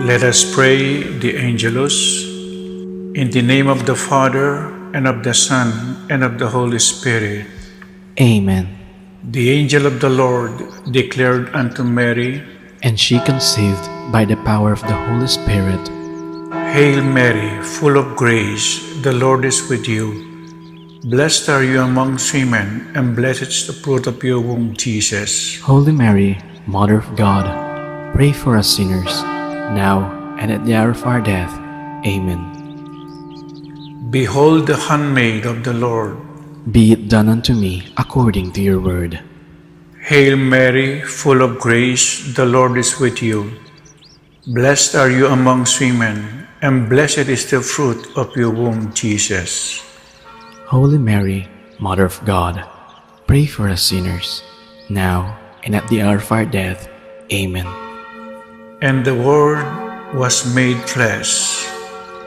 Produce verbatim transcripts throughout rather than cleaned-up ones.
Let us pray the Angelus. In the name of the Father, and of the Son, and of the Holy Spirit. Amen. The angel of the Lord declared unto Mary, and she conceived by the power of the Holy Spirit. Hail Mary, full of grace, the Lord is with you. Blessed are you amongst women, and blessed is the fruit of your womb, Jesus. Holy Mary, Mother of God, pray for us sinners, now and at the hour of our death. Amen. Behold the handmaid of the Lord. Be it done unto me according to your word. Hail Mary, full of grace, the Lord is with you. Blessed are you amongst women, and blessed is the fruit of your womb, Jesus. Holy Mary, Mother of God, pray for us sinners, now and at the hour of our death. Amen. And the Word was made flesh.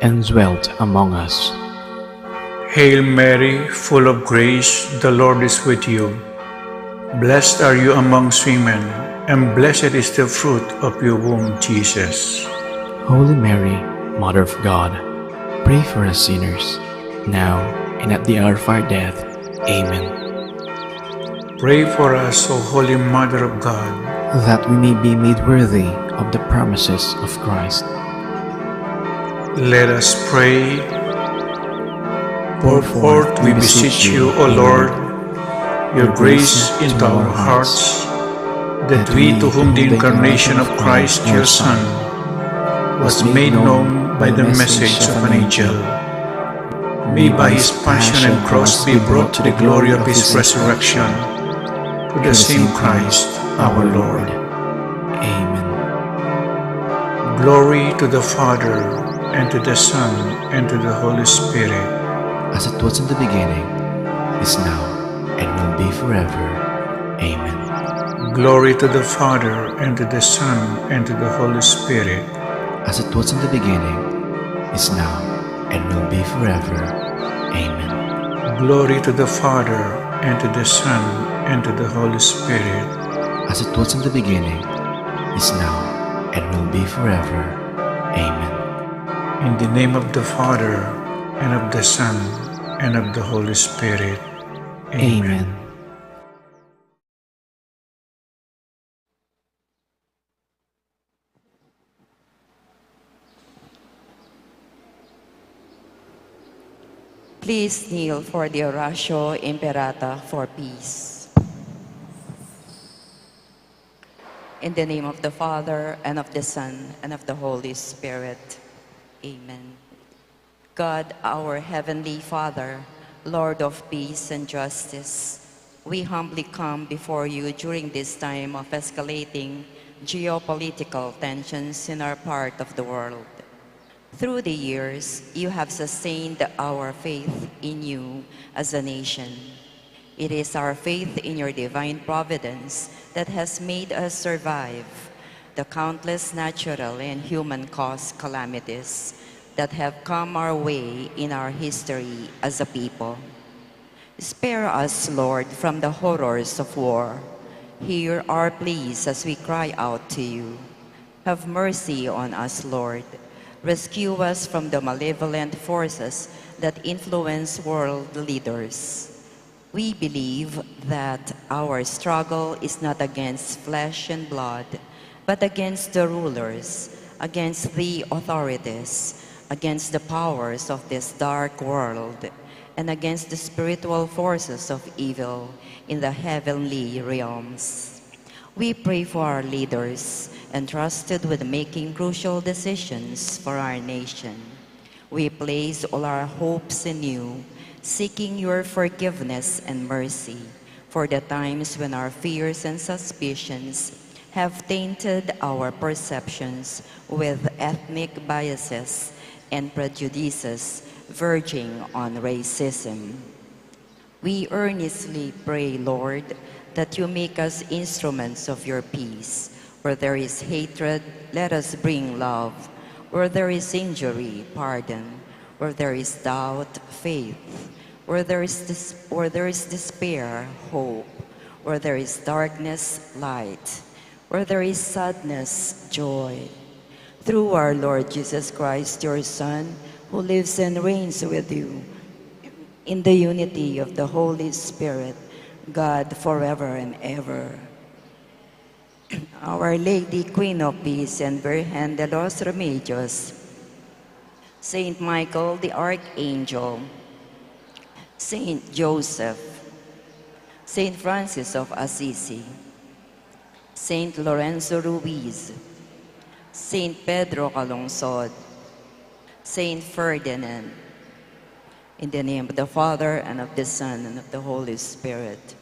And dwelt among us. Hail Mary, full of grace, the Lord is with you. Blessed are you amongst women, and blessed is the fruit of your womb, Jesus. Holy Mary, Mother of God, pray for us sinners, now and at the hour of our death. Amen. Pray for us, O Holy Mother of God. That we may be made worthy of the promises of Christ. Let us pray. Pour forth, we beseech you, O Lord, your grace into our hearts, that we, to whom the incarnation of Christ, your Son, was made known by the message of an angel, may by his passion and cross be brought to the glory of his resurrection. Through the same Christ our Lord. Amen. Glory to the Father, and to the Son, and to the Holy Spirit. As it was in the beginning, is now, and will be forever. Amen. Glory to the Father, and to the Son, and to the Holy Spirit. As it was in the beginning, is now, and will be forever. Amen. Glory to the Father, and to the Son, and to the Holy Spirit. As it was in the beginning, is now, and will be forever. Amen. In the name of the Father, and of the Son, and of the Holy Spirit. Amen. Amen. Please kneel for the Oratio Imperata for peace. In the name of the Father, and of the Son, and of the Holy Spirit. Amen. God, our Heavenly Father, Lord of peace and justice, we humbly come before you during this time of escalating geopolitical tensions in our part of the world. Through the years, you have sustained our faith in you as a nation. It is our faith in your divine providence that has made us survive the countless natural and human caused calamities that have come our way in our history as a people. Spare us, Lord, from the horrors of war. Hear our pleas as we cry out to you. Have mercy on us, Lord. Rescue us from the malevolent forces that influence world leaders. We believe that our struggle is not against flesh and blood, but against the rulers, against the authorities, against the powers of this dark world, and against the spiritual forces of evil in the heavenly realms. We pray for our leaders entrusted with making crucial decisions for our nation. We place all our hopes in you, seeking your forgiveness and mercy for the times when our fears and suspicions have tainted our perceptions with ethnic biases and prejudices verging on racism. We earnestly pray, Lord, that you make us instruments of your peace. Where there is hatred, let us bring love. Where there is injury, pardon. Where there is doubt, faith. Where there is dis- where there is despair, hope. Where there is darkness, light. Where there is sadness, joy. Through our Lord Jesus Christ, your Son, who lives and reigns with you in the unity of the Holy Spirit, God, forever and ever. Our Lady, Queen of Peace and Virgen de los Remedios, Saint Michael the Archangel, Saint Joseph, Saint Francis of Assisi, Saint Lorenzo Ruiz, Saint Pedro Calungsod, Saint Ferdinand. In the name of the Father, and of the Son, and of the Holy Spirit.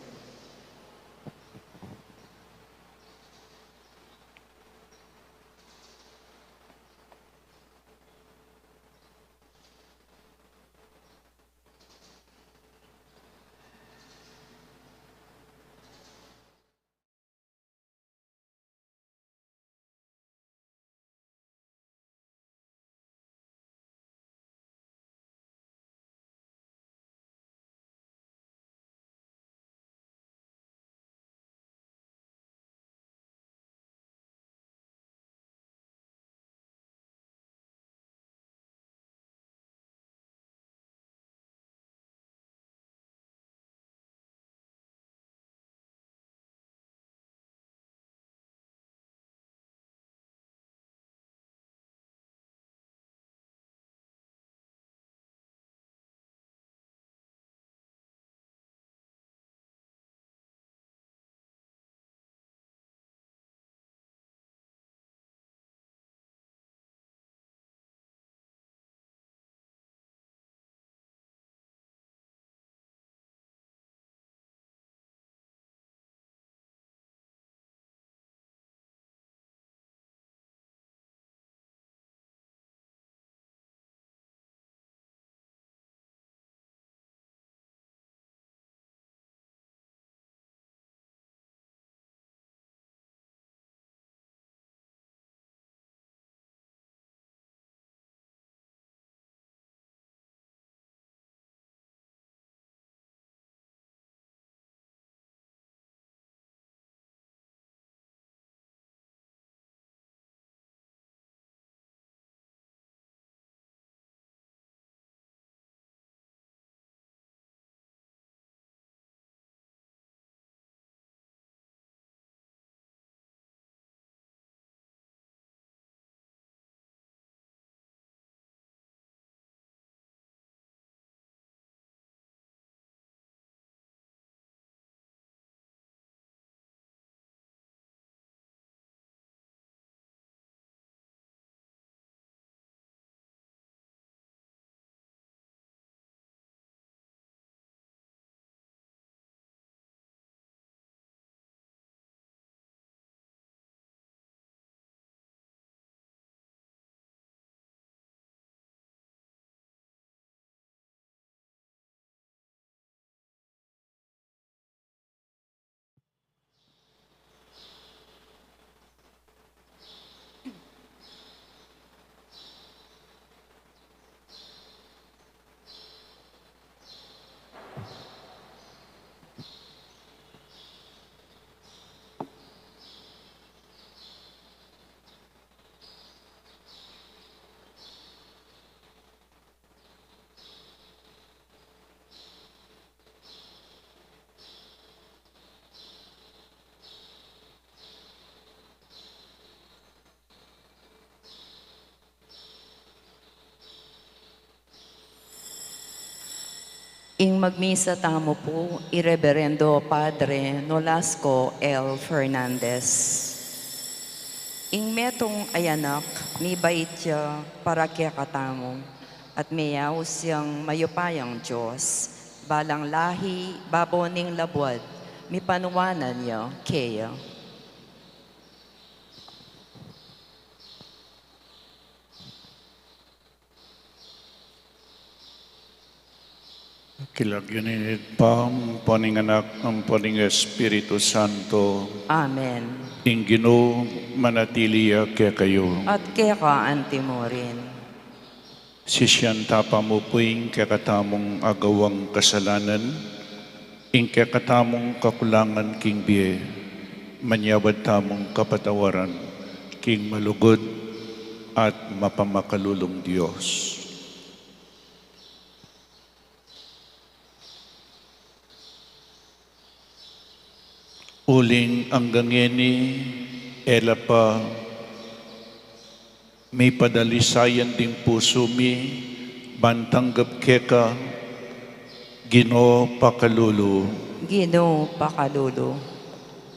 Ing magmisa tamu pu i Reberendo Padre Nolasco L. Fernandez. Ing metung a anak, mibait ya para kekatamu, at meyaus yang mayupayang Dios, balang lahi, babo ning labuad, mipanuanan ya keya. Kilagyu ning Ibpa, ampo ning Anak, ampo ning Espiritu Santo. Amen. Ing Ginu manatili ya kekayu. At keka antimurin. Sisian ta pa mu pu ing kekatamung agawang kasalanan, ing kekatamung kakulangan king bie, manyawad tamung kapatawaran king malugud at mapamakalulung Dios. Uling anggang ngeni, e la pa mipadalisayan ding pusu mi, ban tanggap keka, Ginu, pakalulu. Ginu, pakalulu.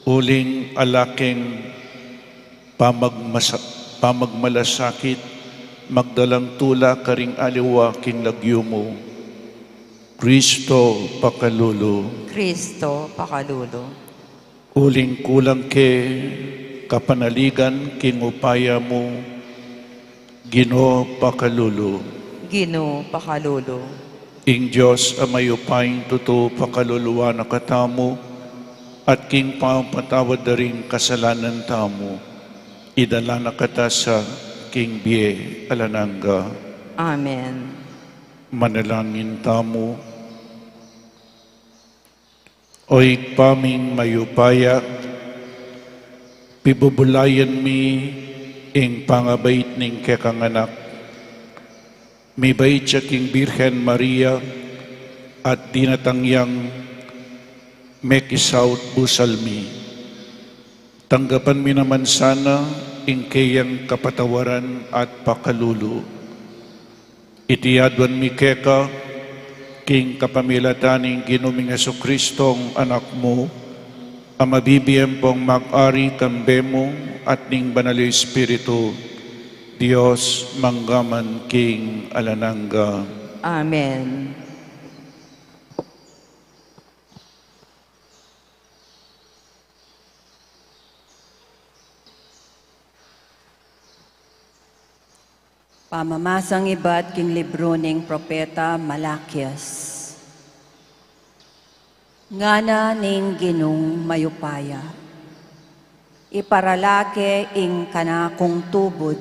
Uling ala keng pamagmasa-, pamagmalasakit, magdalang tula karing aliwa king lagyu mu, Kristo, pakalulu. Kristo, pakalulu. Uling kulang ke kapanaligan king upaya mu, Ginu, pakalulu. Ginu, pakalulu. Ing Dios a mayupayang tutu pakaluluan na katamu, at king pamapatawad da ring kasalanan tamu, idala na kata sa king bie alang angga. Amen. Manalangin tamu. O Ibpa ming mayupaya, pibubulayan mi ing pangabait ning kekang anak. Mibait ya king Birhen Maria at dinatang yang mekisaut busal mi. Tanggapan mi naman sana ing keyang kapatawaran at pakalulu. Iti aduan mi keka, king kapamilatan ning Ginu ming Jesucristo, Anak mu, a mabibie ampong mag-ari kambe mu at ning Banal a Espiritu, Dios, mangga man king alang angga. Amen. Pamamasang ibat king libru ning propeta Malakias. Ngana ning Ginung mayupaya, iparala ke ing kanakung tubud,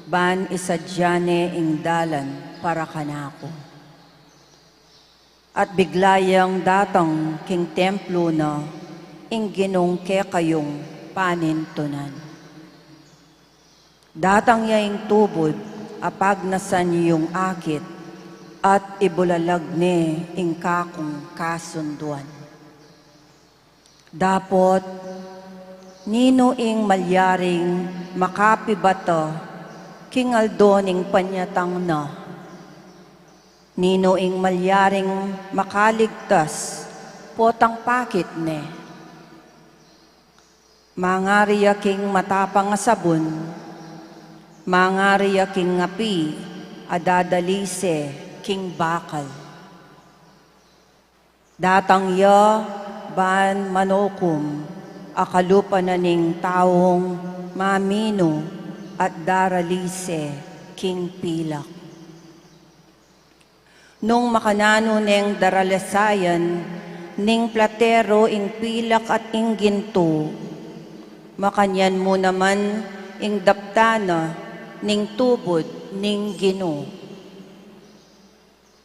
ban isadia ne ing dalan para kanaku. At bigla yang datang king templu na ing Ginung kekayung panintunan. Datang ya ing tubud a pagnasan yung akit, at ibulalag ne ing kakung kasunduan. Dapot, ninu ing malyaring makapibata king aldo ning panyatang na? Ninu ing malyaring makaligtas potang pakit ne? Mangari ya king matapang a sabun, mangari ya king api a dadalise king bakal. Datang ya ban manukum a kalupa na ning taung maminu at daralise king pilak. Nung makananu neng daralisayan ning platero ing pilak at ing gintu, makanyan mu naman ing daptan na ning tubud ning Ginu.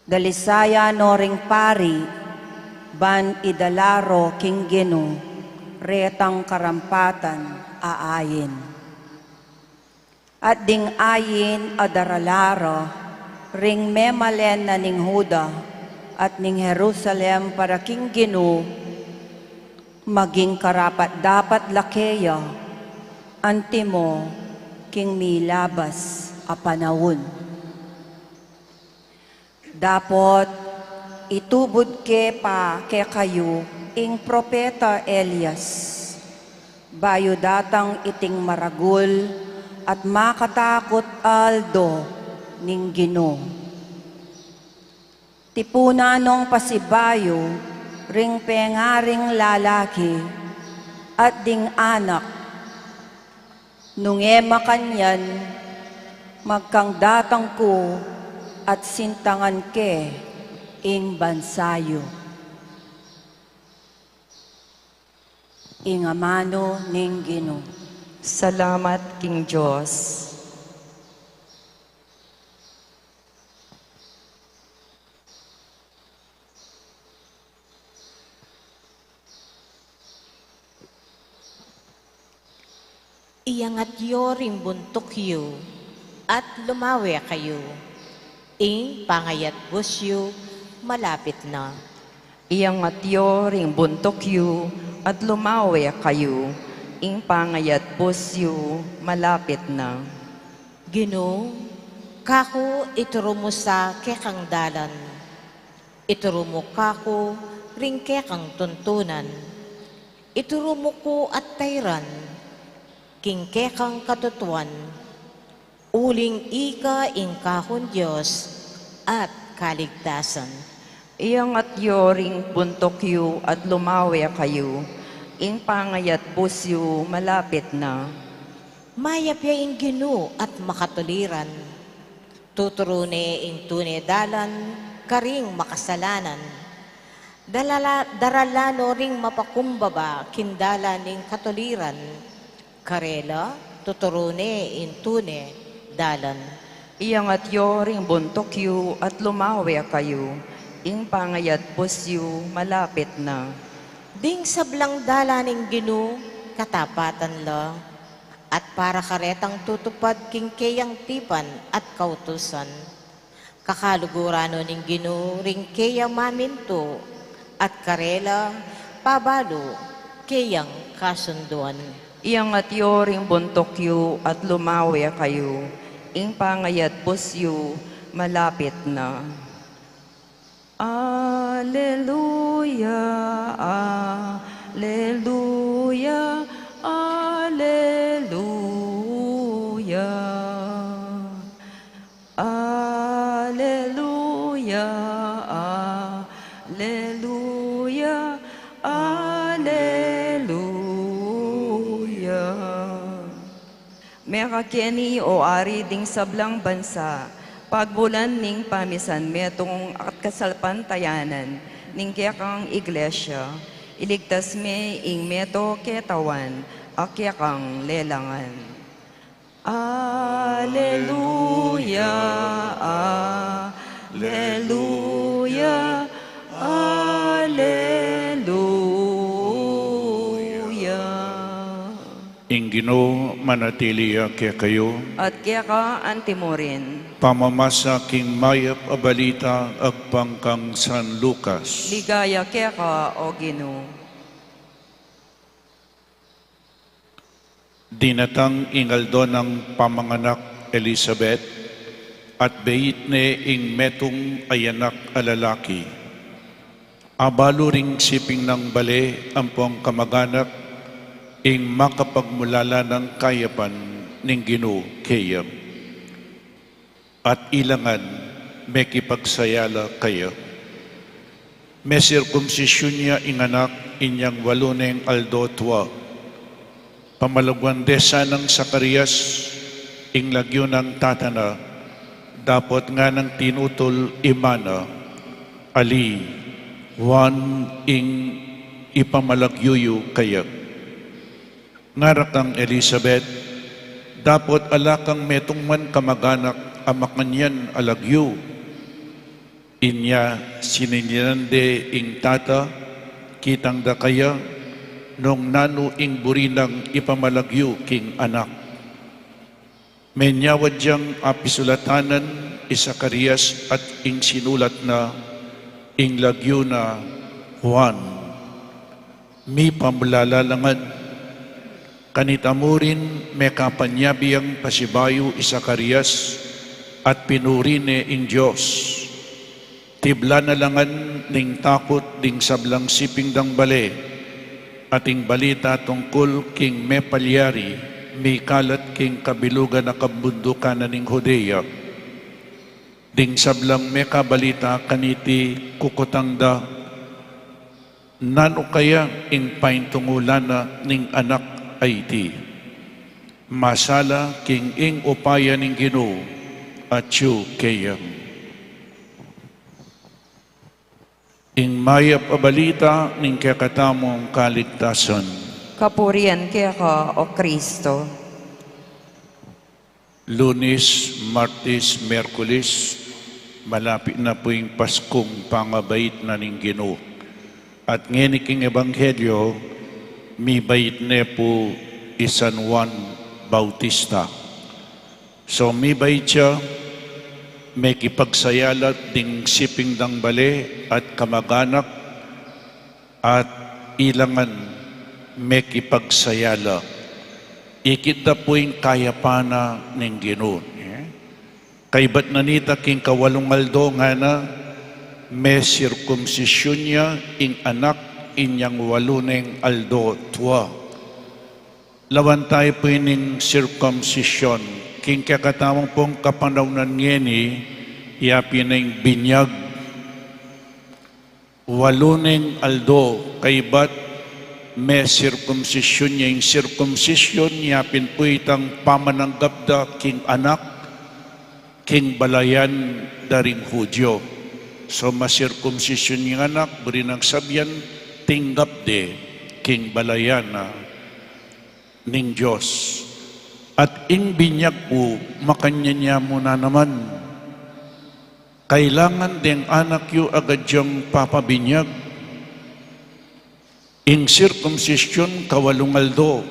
Dalisayan no ring pari, ban idala ro king Ginu retang karampatan a ain. At ding ain a darala ra ring memalen na ning Juda at ning Jerusalem para king Ginu, maging karapat-dapat la keya, antimo king milabas a panaun. Dapot itubud ke pa kekayu ing propeta Elias, bayu datang iting maragul at makatakut a aldo ning Ginu. Tipunan nong pasibayu ring pengaring lalaki at ding anak. Nung e makanyan, magkang datang ku at sintangan ke ing bansa yu. Ing amanu ning Ginu. Salamat king Dios. Iyangat yu ring buntuk yu, At lumawe kayu, ing pangayatbus yu malapit na. Iyangat yo ring buntuk yu at lumawe kayu, ing pangayatbus yu malapit na. Ginu, kaku ituru mu sa kekang dalan, ituru mu kaku ring kekang tuntunan, ituru mu ku at tairan king kekang katutuan, uling ika ing kakung Dios at kaligtasan. Iyangat yo ring buntuk yu at lumawe kayu, ing pangayatbus yu malapit na. Mayap ya ing Ginu at makatuliran, tuturu ne ing tune dalan karing makasalanan. Dalala-, daralan no ring mapakumbaba king dalan ning katuliran, karela tuturu ne ing tune dalan. Iyangat yo ring buntuk yu at lumawe kayu, ing pangayatbus yu malapit na. Ding sablang dalan ning Ginu katapatan la, at para karetang tutupad king keyang tipan at kautusan. Kakaluguran no ning Ginu ring keyang mamintu, at karela pabalu keyang kasunduan. Iyangat yo ring buntuk yu at lumawe kayu, ing pangayatbus yu malapit na. Aleluya, aleluya, aleluya. Aleluya, aleluya, aleluya. Mekakeni, o Ari, ding sablang bansa, pagmulan ning pamisan metung at kasalpantayanan ning kekang iglesia, iligtas me ing meto ketawan a kekang lelangan. Aleluya, aleluya, aleluya. Ing Ginu manatili ya kekayu. At keka antimurin. Pamamasa king mayap a balita agpang kang San Lucas. Ligaya keka, o Ginu. Dinatang ing aldo nang pamanganak Elizabeth, at beit ne ing metung a anak a lalaki. Abalu ring siping nang bale ampong kamaganak ing makapagmulala nang kayapan ning Ginu keya. At ila ngan mekipagsaya la keya. Mesirkumsisyun ya ing anak inyang walu neng aldo tua. Pamalaguan de sanang Zacarias ing lagyu nang tata na, dapot nganang tinutul ima na, Ali, Juan ing ipamalagyu yu keya. Ngara kang Elizabeth, dapot ala kang metung man kamaganak a makanyan a lagyu. Inya sinilinan de ing tata, kitang da kaya nung nanu ing buri nang ipamalagyu king anak. Menyawad yang apisulatanan i Zacarias at ing sinulat na, ing lagyu na Juan. Mipamulala la ngan. Kanita mu rin mekapanyabi yang pasibayu i Zacarias at pinuri ne ing Dios. Tiblan na la ngan ning takut ding sablang siping dang bale, at ing balita tungkul king mepalyari mikalat king kabilugan a kabundukan na ning Judea. Ding sablang mekabalita kaniti kukutang da, Nanu kaya ing paintungulan na ning anak a iti? Masala king ing upaya ning Ginu atyu keya. Ing mayap a balita ning kekatamung kaligtasan. Kapurian keka, O Kristo. Lunes, Martes, Miyerkules, malapit na pu ing Paskung pangabait na ning Ginu. At ngeni king Ebanghelyo, mibait ne pu i San Juan Bautista. So, mibait ya, mekipagsayala ding siping dang bale at kamaganak, at ilangan mekipagsayala. Ikit da pu ing kayapan na ning Ginu. Eh? Kaybat na nita king kawalung aldo ngana, mesirkumsisyun ya ing anak inyang walu neng aldo tua. Lawan tayu pu ining sirkumsisyon. King kekatamung pung kapanaunan ngeni, ya pin ing binyag. Walu neng aldo kaybat mesirkumsisyun ya. Ing sirkumsisyon, ya pin pu itang pamananggap da king anak king balayan da ring Hudyo. So, masirkumsisyun ing anak, buri nang sabyan, tinggap de king balayan na ning Dios. At ing binyag pu, makanyan ya mu na naman. Kailangan deng anak yu agad yang papabinyag. Ing sirkumsisyun, kawalung aldo.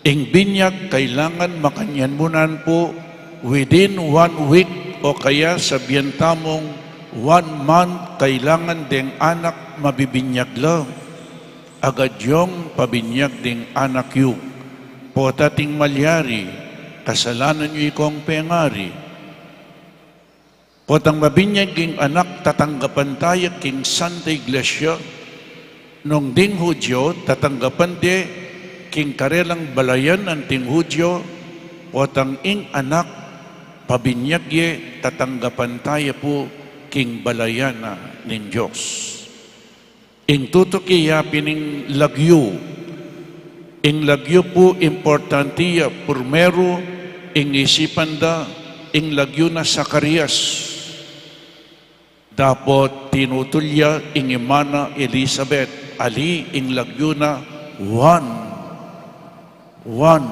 Ing binyag, kailangan makanyan mu nan pu within one week, o kaya sabyan tamung one month, kailangan deng anak mabibinyag la. Agad yung pabinyag ding anak yu. Pota ating malyari, kasalanan yu ikong pengari. Potang mabinyag ing anak, tatanggapan taya king Santa Iglesia. Nung ding Hudyo, tatanggapan de king karelang balayan anting Hudyo. Potang ing anak, pabinyag ye, tatanggapan taya pu king balayan na ning Dios. Ing tutuki ya pin ing lagyu. Ing lagyu pu importante ya, purmeru, ing isipan da, ing lagyu na Zacarias. Dapot tinutul ya ing ima na Elizabeth, ali ing lagyu na Juan. Juan.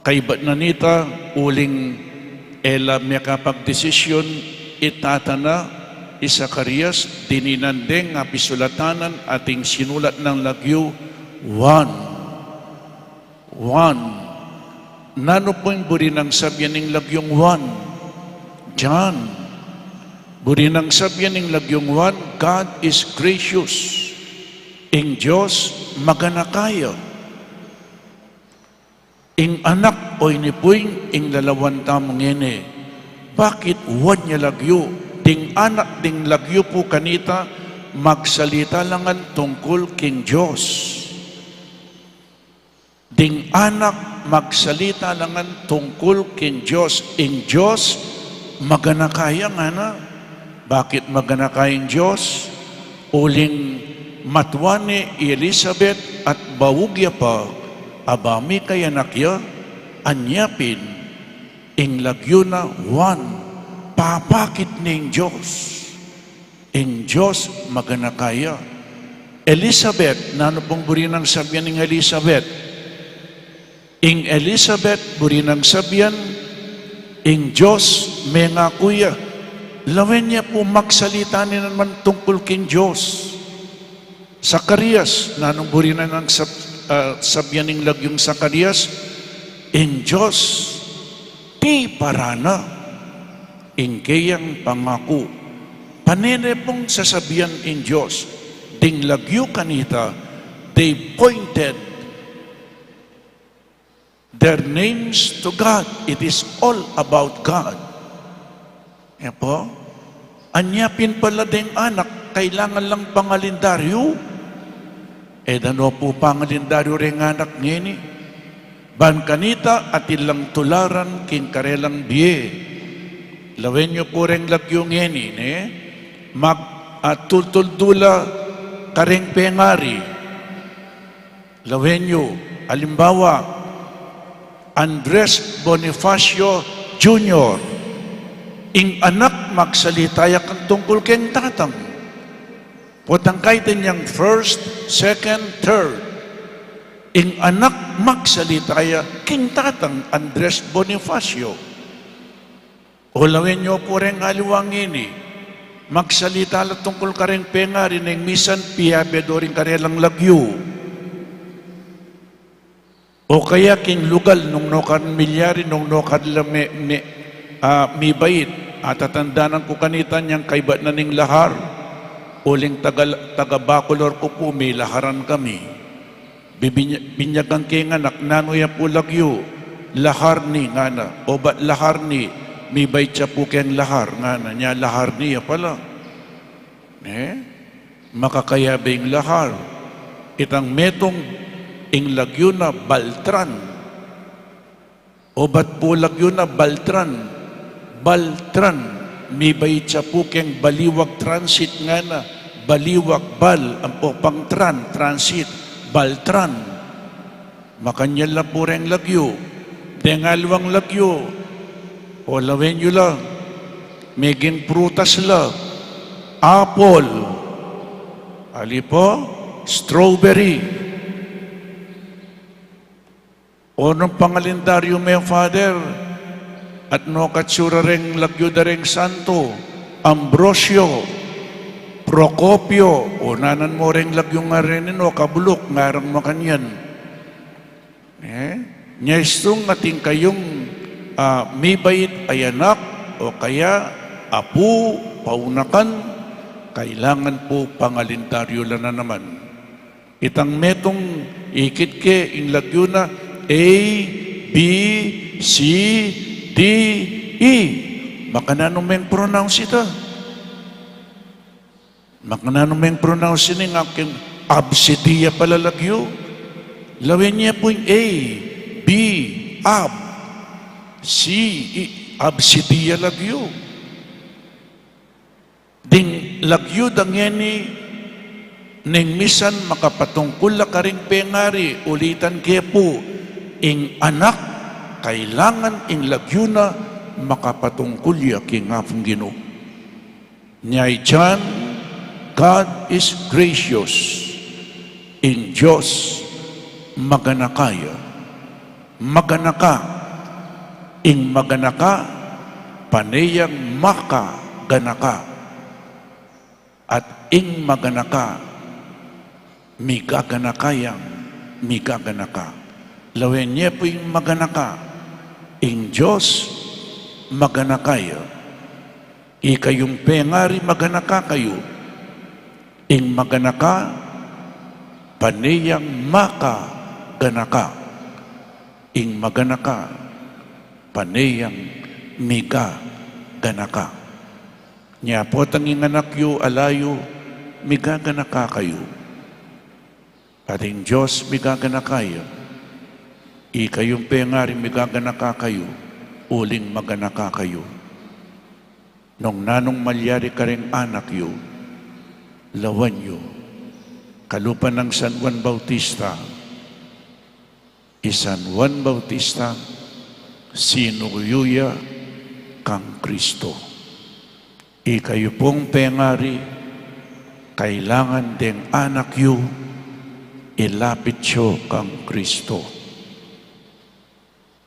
Kaybat na nita, uling e la mekapagdesisyon i tata na, i Zacarias, dininan deng apisulatan na ating sinulat nang lagyu, Juan. Juan. Nanu pu ing buri nang sabyan ning lagyung Juan? John. Buri nang sabyan ning lagyung Juan, God is gracious. Ing Dios maganaka ya. Ing anak, o ini pu ing lalawan tamu ngeni. Bakit Juan ya lagyu? Ding anak ding lagyu pu kanita, magsalita la ngan tungkul king Dios. Ding anak, magsalita la ngan tungkul king Dios. Ing Dios maganaka ya ngana. Bakit maganaka ing Dios? Uling matua ne i Elizabeth at baug ya pa, aba mikayanak ya, anya pin, ing lagyu na Juan, papakit ne ing Dios. Ing Dios maganaka ya. Elizabeth, nanu pung buri nang sabyan ning Elizabeth? Ing Elizabeth, buri nang sabyan, ing Dios mengaku ya. Lawen ya pu magsalita ne naman tungkul king Dios. Zacarias, nanung buri nang sab-, ah, sabyan ning lagyung Zacarias? Ing Dios, tiparan na ing keyang pangaku. Pane ne pung sasabyan ing Dios, ding lagyu kanita, they pointed their names to God. It is all about God. E pu? Anya pin pala deng anak, kailangan lang pangalendaryu. E da no pu pangalendaryu reng anak ngeni? Ban kanita atin lang tularan king karelang bie. Lawen yu pu reng lagyu ngeni, ne? Mag-, ah, tultuldu la kareng pengari. Lawen yu, alimbawa, Andres Bonifacio Junior. Ing anak, magsalita ya kang tungkul keng tatang. Potang kaitan yang first, second, third. Ing anak, magsalita ya king tatang, Andres Bonifacio. O lawen yu pu reng aliwang ini, magsalita la tungkul kareng pengari neng misan piabe do ring karelang lagyu. O kaya king lugal nung nukarin milyari, nung nukarin la me, me, ah, mibait, atatandanan ku kanita inyang kaybat na ning lahar, uling taga, taga Bacolor ku pu, milaharan kami. Bibinya-, binyagan ke ing anak, nanu ya pu lagyu? Lahar ni, ngana. O bat lahar ni? Mibait ya pu keng lahar, ngana. Nya lahar ni ya pala. Ne? Makakaya be ing lahar? Itang metung, ing lagyu na Baltran. O bat pu lagyu na Baltran? Baltran. Mibait ya pu keng Baliwag Transit, ngana. Baliwag, bal, ampo pang tran, transit. Baltran. Makanyan la pu reng lagyu. Deng aliwang lagyu, o lawen yu la, meging prutas la, apple, ali pu, strawberry. O nung pangalendaryu me, Father, at nukatsura reng lagyu da reng santo, Ambrosio, Procopio, o nanan mu reng lagyu nga reni, o kabuluk, ngarang makanyan. Eh? Nya istung atin kayung, ah, mibait a anak, o kaya apu, paunakan, kailangan pu pangalendaryu la na naman. Itang metung, ikit ke, ing lagyu na A, B, C, D, E. Makananu meng pronounce ita? Makananu meng pronounce ini? Nga king absidia pala lagyu. Lawen ye pu ing A, B, ab, C, E, absidia lagyu. Ding lagyu da ngeni, neng misan makapatungkul la karing pengari, ulitan ke pu, ing anak, kailangan ing lagyu na makapatungkul ya king Apung Ginu. Nya i John, God is gracious. Ing Dios maganaka ya. Maganaka. Ing maganaka, pane yang makaganaka. At ing maganaka, migaganaka yang migaganaka. Lawen ye pu ing maganaka, ing Dios maganaka ya. Ikayung pengari maganaka kayu. Ing maganaka, pane yang makaganaka. Ing maganaka, pane yang migaganaka. Nya potang ing anak yu ala yu, migaganaka kayu. At ing Dios migaganaka ya. Ikayung pengari migaganaka kayu, uling maganaka kayu. Nung nanung malyari karing anak yu, lawan yu. Kalupa nang San Juan Bautista, i San Juan Bautista, sinuyu ya kang Kristo. Ikayu pung pengari, kailangan deng anak yu, ilapit yu kang Kristo.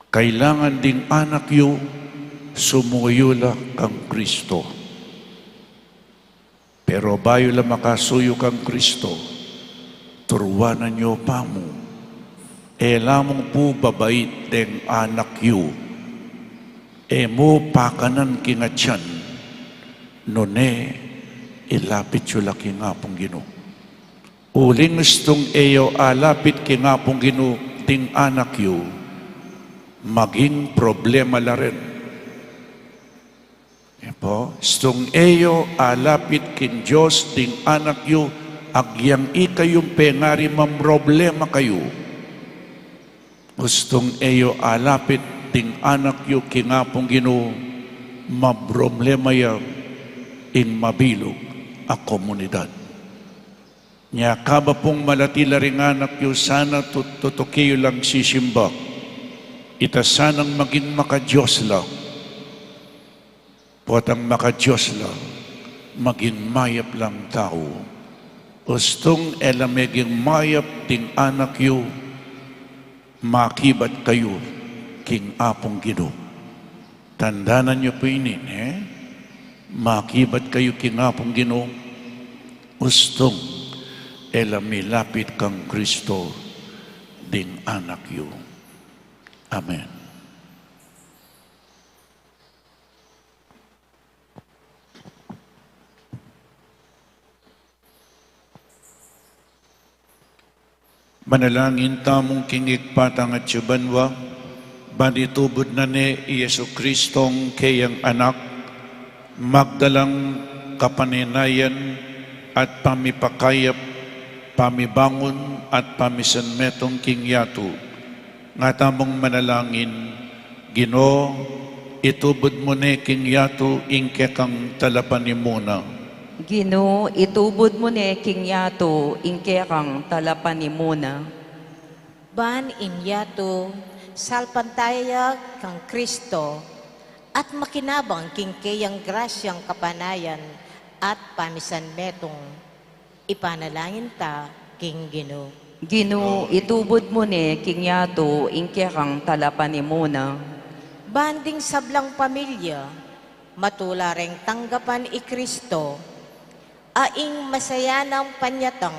Kailangan ding anak yu, sumuyu la kang Kristo. Pero bayu la makasuyu kang Kristo, turuanan yu pa mu. E la mu pu babait deng anak yu. E mu pakanan king atian, nune ilapit yu la king Apung Ginu. Uling ustung e yu alapit king Apung Ginu ding anak yu, maging problema la rin. E pu, ustung e yu alapit king Dios ding anak yu, agyang ikayung pengari mamroblema kayu. Ustung e yu alapit ding anak yu king Apung Ginu, mamroblema ya ing mabilug a komunidad. Nya kaba pung malati la ring anak yu, sana tut-, tutuki yu lang sisimba. Ita sanang maging maka-Dios la. Potang maka-Dios la, maging mayap lang tau. Ustung e la meging mayap ding anak yu, makibat kayu king Apung Ginu. Tandanan yu pu ini, e? Makibat kayu king Apung Ginu, ustung e la milapit kang Kristo ding anak yu. Amen. Manalangin tamung king Ibpa tang atsu banua, ban itubud na ne i Jesucristong keyang Anak, magdalang kapanenayan at pamipakayap, pamibangun at pamisanmetung king yatu. Nga tamung manalangin, Ginu, itubud mu ne king yatu ing kekang talapanimuna. Ginu, itubud mu ne king yatu ing kekang talapanimuna. Ban ing yatu salpantaya kang Kristo at makinabang king keyang grasyang kapanayan at pamisanmetung. Ipanalangin ta king Ginu. Ginu, itubud mu ne king yatu ing kekang talapanimuna. Ban ding sablang pamilya matula reng tanggapan i Kristo, a ing masayanang panyatang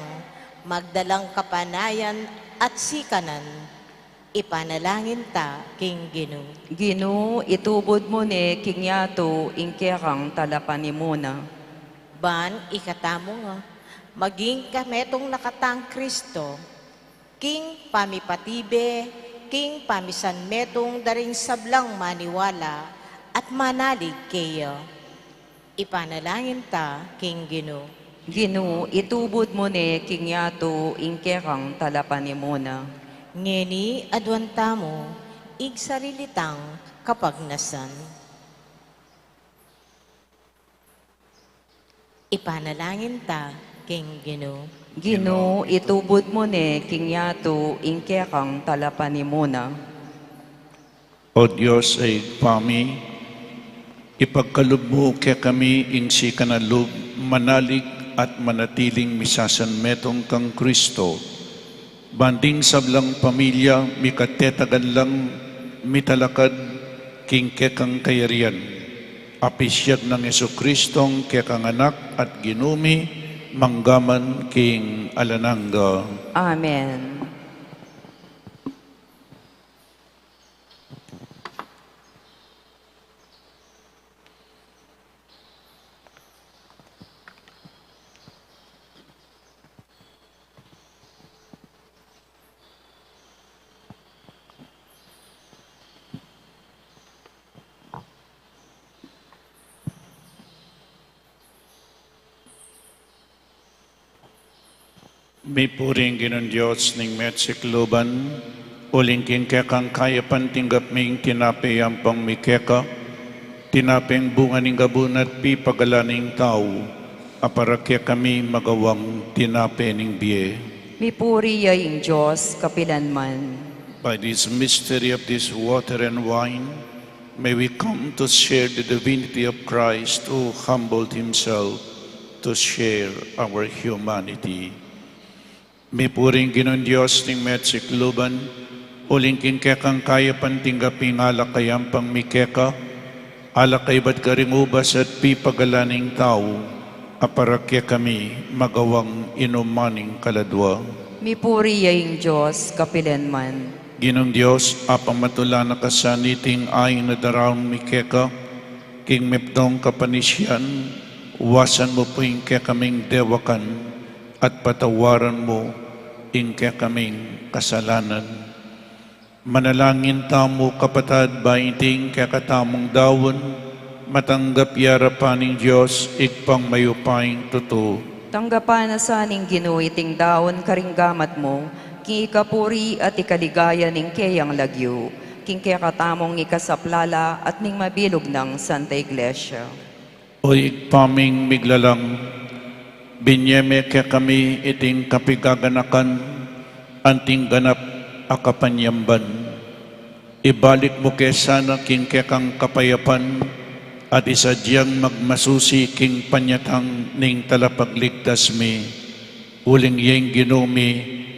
magdalang kapanayan at sikanan. Ipanalangin ta king Ginu. Ginu, itubud mu ne king yatu ing kekang talapanimuna. Ban ikatamu nga maging kametung na katang Kristo, king pamipatibe, king pamisanmetung da ring sablang maniwala at manalig keya. Ipanalangin ta king Ginu. Ginu, itubud mu ne king yatu ing kekang talapanimuna. Ngeni aduan tamu ing sarili tang kapagnasan. Ipanalangin ta king Ginu. Ginu, itubud mu ne king yatu ing kekang talapanimuna. O Dios a Ibpa mi, ipagkalub mu kekami ing sikanan lub manalig at manatiling misasanmetung kang Kristo, ban ding sablang pamilya mikatetagan lang mitalakad king kekang kayarian, a pisyag nang Jesucristong kekang Anak at Ginu mi, manggaman king alang angga. Amen. Mipuri ing Ginung Dios ning measikluban, uling king kekang kayapan tinggap mi ing tinape yampang mi keka, tinapeng bunga ning gabun at pipagalan ning tau, a para kekami magawang tinape ning bie. Mipuri ya ing Dios kapilanman. By this mystery of this water and wine, may we come to share the divinity of Christ who humbled himself to share our humanity. Mipuri ing Ginung Dios ning measikluban, uling king kekang kayapan tinggap mi ing alak a yampang mi keka, alak a ibat karing ubas at pipagalan ning tau, a para kekami magawang inuman ning kaladua. Mipuri ya ing Dios kapilanman. Ginung Dios, a pamatula na ka sa niting ain a daraun mi keka, king mipnung kapanisian, wasan mu pu ing kekaming dewakan, at patawaran mu ing kekaming kasalanan. Manalangin tamu, kapatad, ba iting kekatamung daun matanggap ya arapan ning Dios, Ibpang mayupayang tutu. Tanggapan na sa ning Ginu iting daun karing gamat mu, king ikapuri at ikaligaya ning keyang lagyu, king kekatamung ikasaplala at ning mabilug nang Santa Iglesia. O Ibpa ming miglalang, binye me kekami iting kapigaganakan anting ganap a kapanyamban. Ibalik mu ke sana king kekang kapayapan at isadyang magmasusi king panyatang ning Talapagligtas mi. Uling ya ing Ginu mi,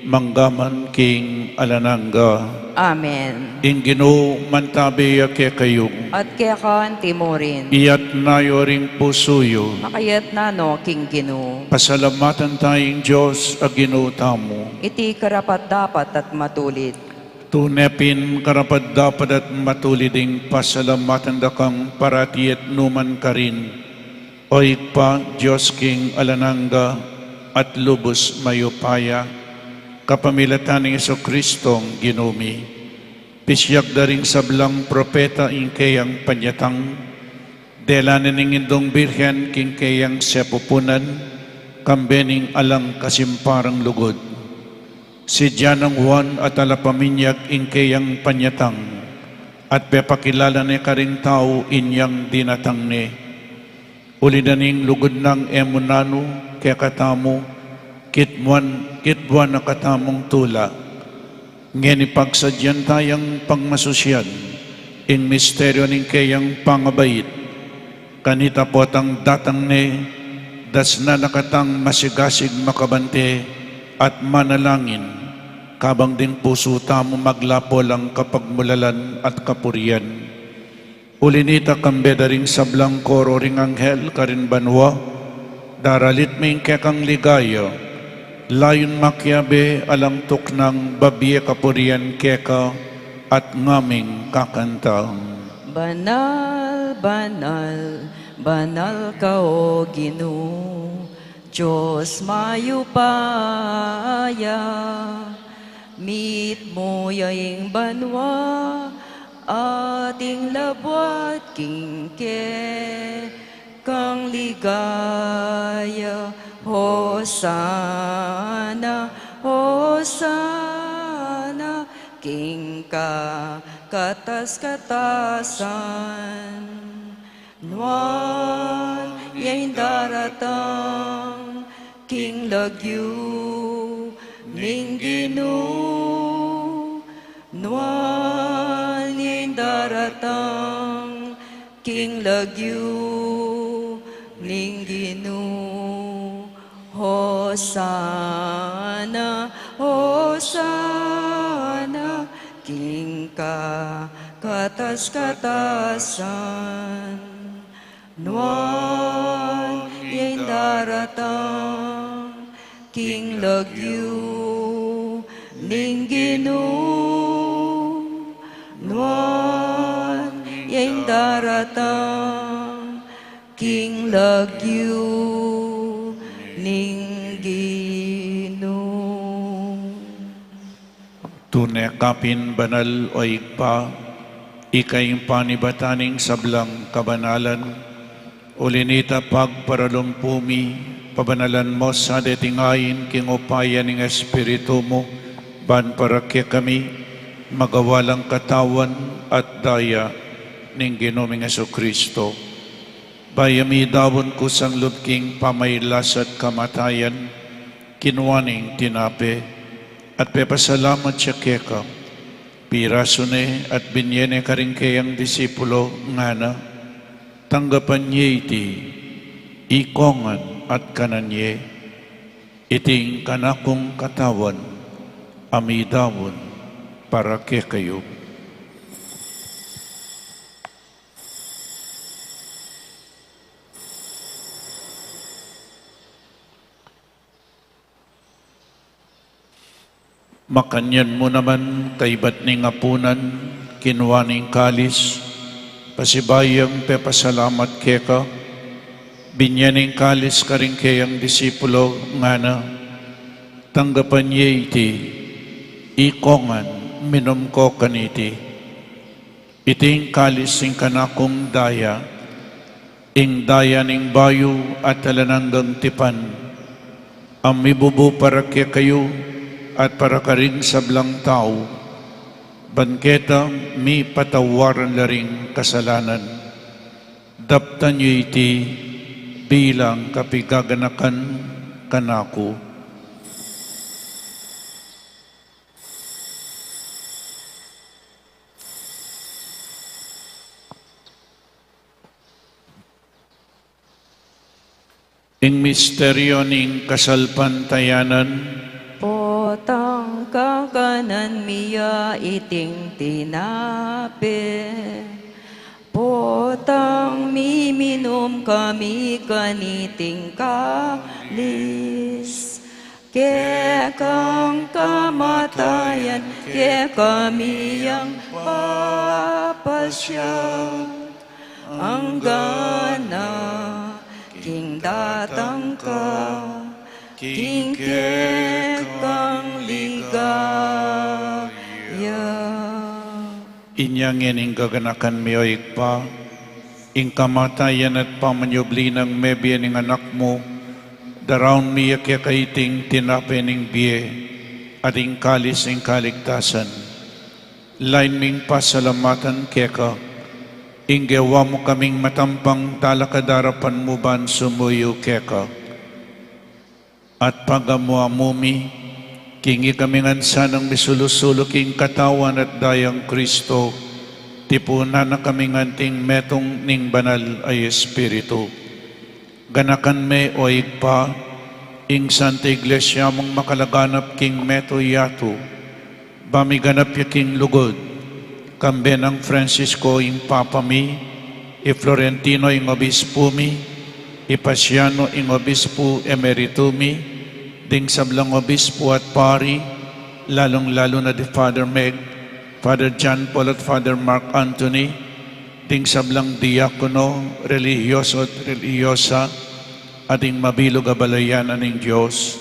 manggaman king alang angga. Amen. Ing Ginu mantabe ya kekayu. At keka anti mu rin. Iyatas yu ring pusu yu. Makayatas no king Ginu. Pasalamatan taya ing Dios a Ginu tamu. Iti karapat-dapat at matulid. Tune pin karapat-dapat at matulid ing pasalamatan da kang parati at nukarin man, O Ibpa, Dios king alang angga at lubus mayupaya, kapamilatan nang Jesucristong Ginu mi. Pisiag da ring sablang propeta ing keyang panyatang, dela na ning Indung Birhen king keyang sepupunan, kambe ning alang kasimparang lugud. Sidya nang Juan a Talapaminyag ing keyang panyatang, at pepakilala ne karing tau inyang dinatang ne. Uli na ning lugud nang e mu nanu kekatamu, kitmuan, kitbuan na katamung tula. Ngeni pagsadyan tayang pangmasusyan ing misteryu ning keyang pangabait. Kanita potang datang ne, dasnan na katang masigasig makabante at manalangin, kabang ding pusu tamu maglapo lang kapagmulalan at kapurian. Uli nita kambe da ring sablang koro ring anghel karin banua, daralit mi ing kekang ligaya, layun makiabe alang tuknang babie kapurian keka at ngaming kakanta. Banal, banal, banal ka, O Ginu, Dios mayupaya, mitmu ya ing banua, at ing labuad king kekang ligaya. Hosana, Hosana, king kakatas-katasan. Nuan ya ing daratang king lagyu ning Ginu. Nuan ya ing daratang king lagyu ning Ginu. Hosana, Hosana, king kakatas-katasan. Nuan ya ing daratang king lagyu ning Ginu. Nuan ya ing daratang king lagyu ning Ginu. Tune ka pin banal, O Ibpa, ika ing panibatan ning sablang kabanalan. Uli nita pagparalumpu mi, pabanalan mu sa deting ain king upaya ning Espiritu mu, ban para kekami magawa lang katawan at daya ning Ginu ming Jesucristo. Bayu mi daun kusang lub king pamailas at kamatayan, kinua ne ing tinape, at pepasalamat ya keka, pirasu ne at binie ne karing keyang disipulo, ngana: Tanggapan ye iti, ikongan at kanan ye, iti ing kanakung katawan, a midaun para kekayu. Makanyan mu naman, kaibat ning apunan, kinua ne ing kalis, pasibayu yang pepasalamat keka, binie ne ing kalis karing keyang disipulo, ngana: Tanggapan ye iti, ikongan, minum ko kaniti. Iti ing kalis ning kanakung daya, ing daya ning bayu at alang anggang tipan, a mibubu para kekayu at para karing sablang tau, ban keta mipatawaran la ring kasalanan. Daptan ye iti bilang kapigaganakan kanaku. Ing misteryu ning kasalpantayanan. Potang kakanan mi ya iting tinape, potang miminum kami kaniting kalis, kekang kamatayan yan kekami yang papasya, anggana king datang ka king kekang ligaya. Inya ngening gaganakan mi, O Ibpa, ing kamatayan at pamanyubli nang mebie ning Anak mu, daraun mi ya keka iting tinape ning bie at ing kalis ning kaligtasan. Lain ming pasalamatan keka ing gewa mu kaming matampang talakad king arapan mu ban sumuyu keka. At pagamu-amu mi, king ikami ngan sanang misulu-sulu king Katawan at Dayang Kristo, tipunan na kami ngan anting metung ning Banal a Espiritu. Ganakan me, O Ibpa, ing Santa Iglesia mung makalaganap king meto yatu, ba miganap ya king lugud, kambe nang Francisco ing Papa mi, i Florentino ing Obispu mi, i Paciano ing Obispu Emeritu mi, ding sablang obispu at pari, lalung-lalu na di Father Meg, Father John Paul at Father Mark Anthony, ding sablang diakono, relihiyoso at relihiyosa, at ding mabilug a balayan ning Dios.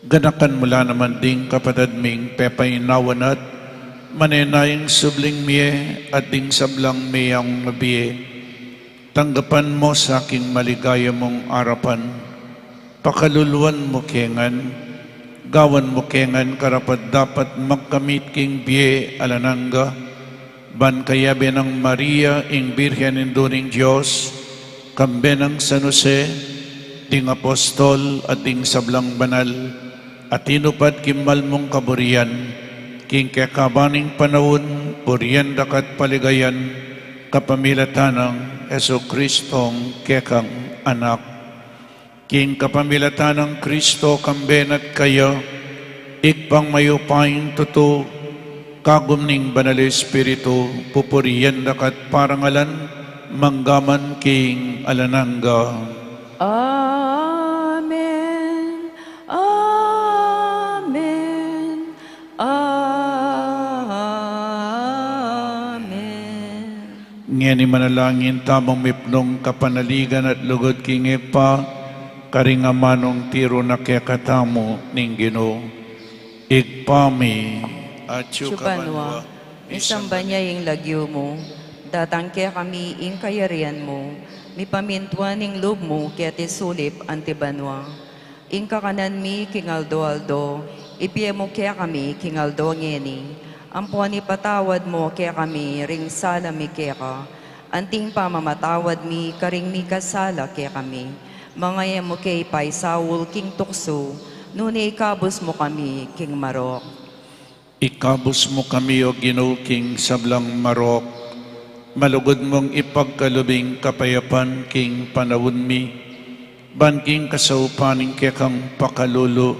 Ganakan mu la naman ding kapatad ming pepainawa na at manenaya ing subling mie at ding sablang meyaun a bie. Tanggapan mu sa king maligaya mung arapan. Pakaluluan mu ke ngan, gawan mu ke ngan karapat-dapat magkamit king bie alang angga, ban kayabe nang Maria, ing Birhen Indu ning Dios, kambe nang San Jose, ding apostol at ding sablang banal a tinupad king mal mung kaburian, king kekaban ning panaun, purian da ka at paligayan, kapamilatan nang Jesucristong kekang Anak. King kapamilatan nang Kristo, kambe na at kaya, Ibpang mayupayang tutu, kagum ning Banal a Espiritu, pupurian da ka at parangalan, mangga man king alang angga. Amen. Amen. Amen. Ngeni manalangin tamung mipnung kapanaligan at lugud king Ibpa, karing amanung tiru na kekatamu ning Ginu. Ibpa mi, atsu ka banua, misamban ya ing lagyu mu, datang kekami ing kayarian mu, mipamintuan ing lub mu keti sulip anti banua. Ing kakanan mi king aldo-aldo, ibie mu kekami king aldo ngeni. Ampon ipatawad mu kekami ring sala mi keka, anting pamamatawad mi karing mikasala kekami. Manga e mu ke ipaisaul king tuksu, nune ikabus mu kami king marok. Ikabus mu kami, O Ginu, king sablang marok, malugud mung ipagkalub ing kapayapan king panaun mi, ban king kasaupan ning kekang pakalulu,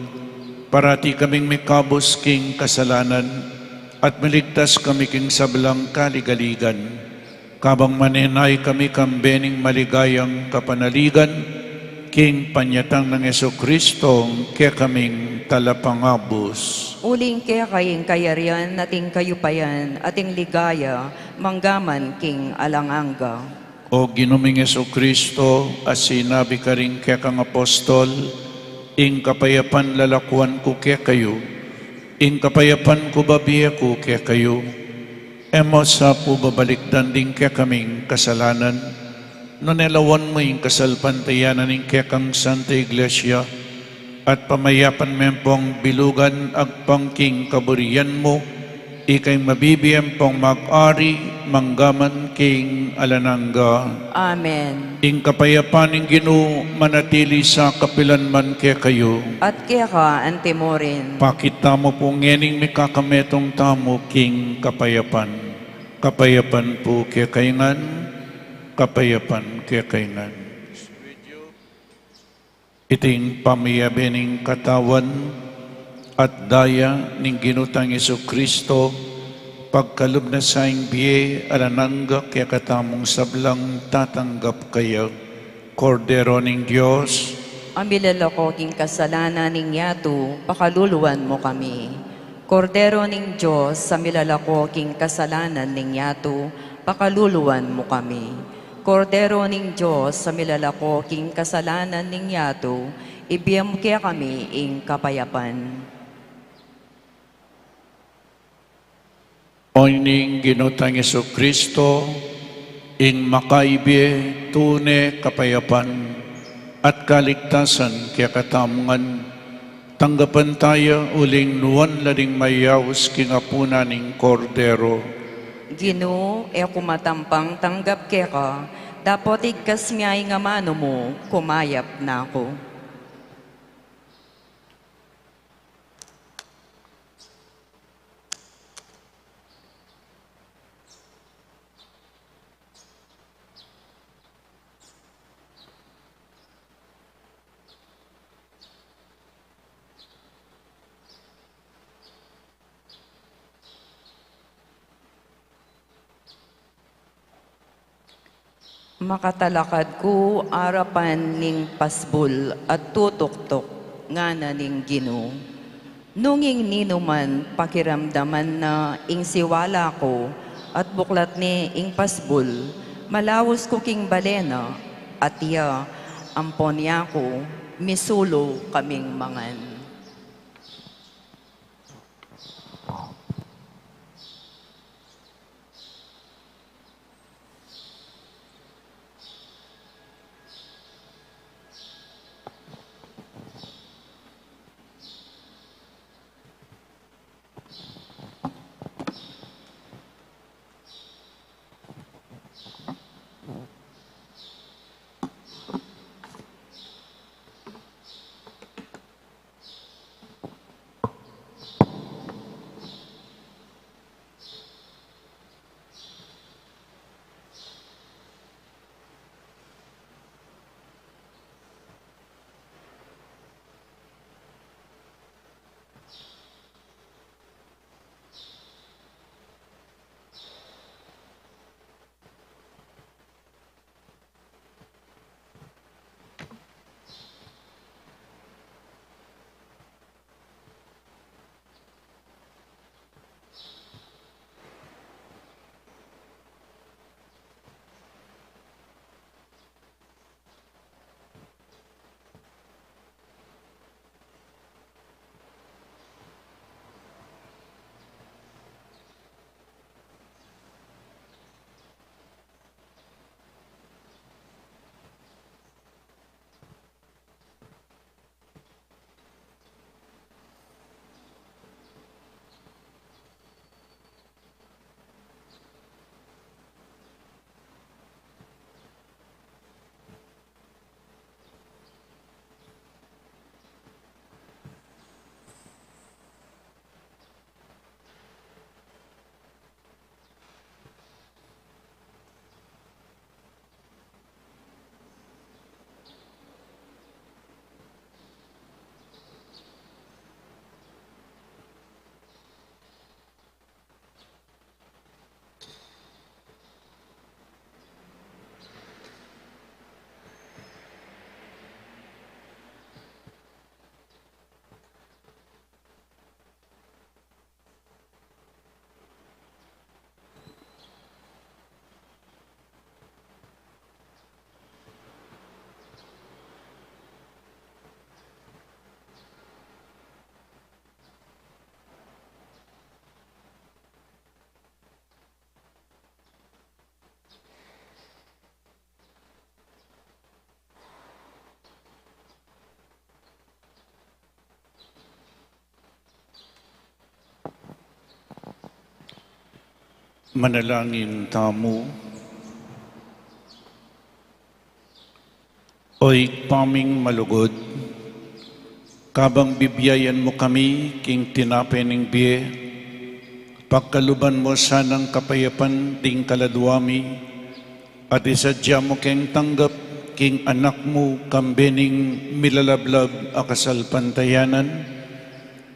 parati kaming mikabus king kasalanan, at miligtas kami king sablang kaligaligan. Kabang manenaya kami kambe ning maligayang kapanaligan, king panyatang nang Jesucristong kekaming Talapangabus. Uling keka ing kayarian, at ing kayupayan, at ing ligaya, mangga man king alang angga. O Ginu ming Jesucristo, a sinabi karing kekang apostol, ing kapayapan lalakuan ku kekayu, ing kapayapan ku babie ku kekayu. E mu sa pu babalikdan ding kekaming kasalanan, nune lawan mu ing kasalpantayanan ning kekang Santa Iglesia, at pamayapan me pung bilugan agpang king kaburian mu, ika ing mabibie ampong mag-ari mangga man king alang angga. Amen. Ing kapayapan ning Ginu manatili sa kapilan man kekayu. At keka anti mu rin. Pakit tamu pu ngening mikakametung tamu king kapayapan. Kapayapan pu kekayu ngan, kapayapan kekayu ngan. Iting pamiyabe ning Katawan at Daya ning Ginu tang Jesucristo, pagkalub na sa ing bie alang angga kekatamung sablang tatanggap kaya. Kordero ning Dios, a milalako king kasalanan ning yatu, pakaluluan mu kami. Kordero ning Dios, a milalako king kasalanan ning yatu, pakaluluan mu kami. Kordero ning Dios, a milalako king kasalanan ning yatu, ibie mu kekami ing kapayapan. O ning Ginu tang Jesucristo, ing makaibie tune kapayapan at kaligtasan kekatamu ngan, tanggapan taya uling nuan la ding mayaus king apunan ning Kordero. Ginu, e ku matampang tanggap keka, dapot igkas me ing amanu mu, kumayap na ku. Makatalakad ku arapan ning pasbul at tutuktuk, ngana ning Ginu. Nung ing ninuman pakiramdaman na ing siwala ku at buklat ne ing pasbul, malaus ku king bale na, at iya ampon yaku, misulu kaming mangan. Manalangin tamu. O Ibpa ming malugud, kabang bibiayan mu kami king tinape ning bie, pagkaluban mu sanang kapayapan ding kaladua mi, at isadya mu keng tanggap king Anak mu kambe ning milalablab a kasalpantayanan,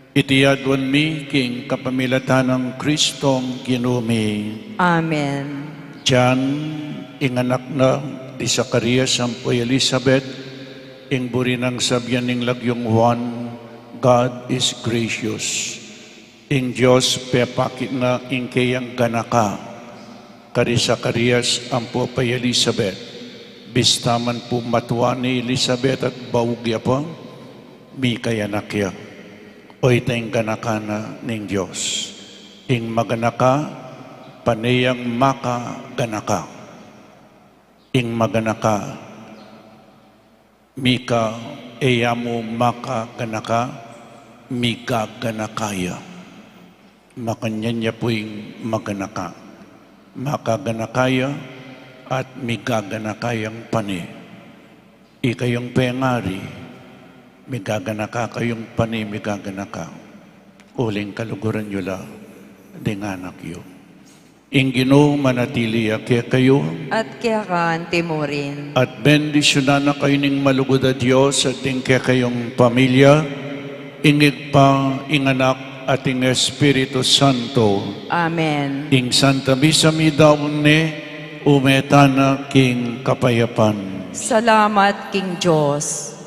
iti aduan mi king kapamilatan nang Kristong Ginu mi. Amen. Dian, ing anak na di Zacarias ampo i Elizabeth, ing buri nang sabian ning lagyung Juan, God is gracious. Ing Dios pepakit na ing keyang ganaka kari Zacarias ampo kay Elisabet. Bista man pu matua ni Elisabet at baug ya pa, mikayanak ya. Oyta ing ganaka na ning Dios. Ing maganaka, pane yang makaganaka. Ing maganaka, mika, e ya mu makaganaka, migaganaka ya. Makanyan ya pu ing maganaka. Makaganaka ya at migaganaka yang pane. Ikayung pengari, migaganaka kayung pane, migaganaka. Uling kaluguran yu la ding anak yu. Ing Ginu manatili ya kekayu. At keka anti mu rin. At bendisyunan na kayu ning malugud a Dios at ing kekayung pamilya, ing Ibpa, ing Anak, at ing Espiritu Santo. Amen. Ing Santa Misa midaun ne, ume tana king kapayapan. Salamat king Dios.